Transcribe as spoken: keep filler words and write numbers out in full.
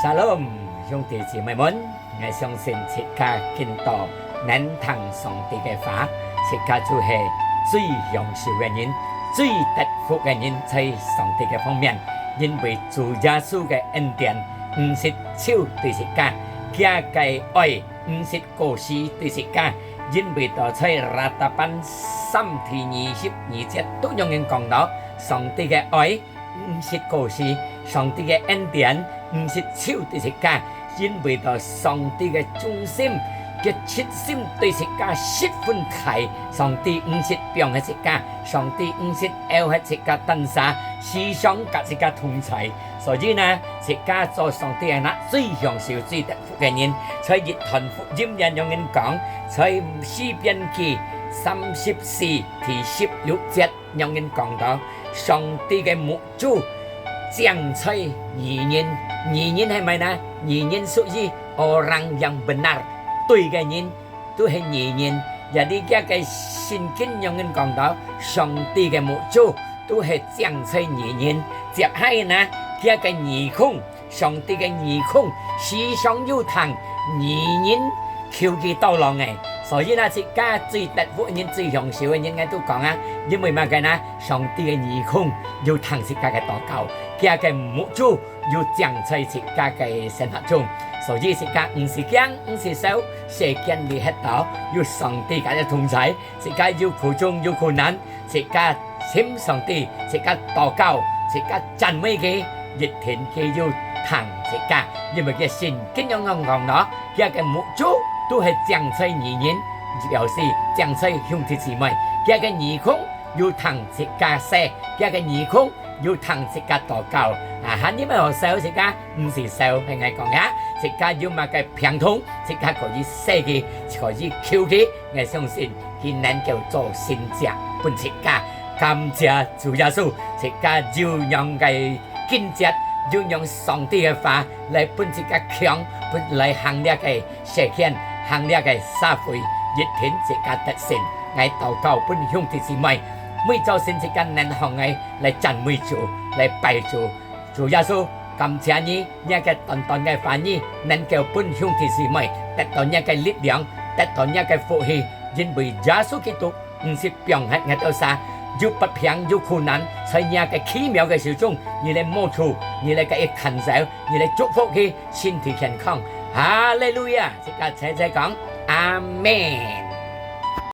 Shalom，兄弟姊妹們，𠊎相信自家今到能聽上帝个話，自家就係最享受个人，最得福个人，在上帝个方面，因為主耶穌个恩典毋識少對自家，佢个愛毋識過時對自家，因為到在Ratapan三第二十二節都有人講到上帝个愛 毋識過時，上帝个恩典毋識少對自家，因為到上帝个忠心，佢个心對自家十分大，上帝毋識放忒自家，上帝毋識丟忒自家單儕，時常佮自家同在。所以呢，自家做上帝个人最享受、最得福个人，在約翰福音也有人講，在詩篇記三十四第十六節 有人講到，上帝个目珠正在義人，義人係麼个呢？義人屬於orang yang benar，對个人，都係義人。也在這个聖經有人講到，上帝个目珠都係正在義人。接下來呢，佢个耳空 上帝个耳空時常有聽義人求佢到浪个。所以呢，自家最得福个人、最享受个人，𠊎都講啊，因為麼个呢？上帝个耳空有聽自家个禱告，佢个目珠有正在自家个生活中。所以自家毋使驚，毋使愁，世間裡歇到有上帝佮你同在，自家有苦衷、有苦難， 自家尋上帝，自家禱告，自家讚美佢，一定佢有聽自家，因為佢聖經仰講講咯，佢个目珠都係正在義人，表示正在兄弟姊妹，佢个耳空有聽自家說，佢个耳空有聽自家禱告。啊，還有麼个好愁自家？毋使愁，係𠊎講呀，自家有麼个病痛，自家可以說佢，可以求佢，𠊎相信 佢能夠做神蹟分自家。感謝主耶穌，自家有用个經節，有用上帝个話來分自家強，分來行這个世間，行這个社會，一定自家得勝。𠊎禱告分兄弟姊妹，每朝晨自家能行个來讚美主，來拜主。主耶穌，感謝你，你个短短个話語，能夠分兄弟姊妹得到你个力量，得到你个福氣， 因為耶穌基督毋識放忒𠊎兜儕，有不平有苦難，在你个奇妙个手中，你來摸觸，你來个一牽手，你來祝福佢身體健康。哈利路亞！自家齊齊講，阿門。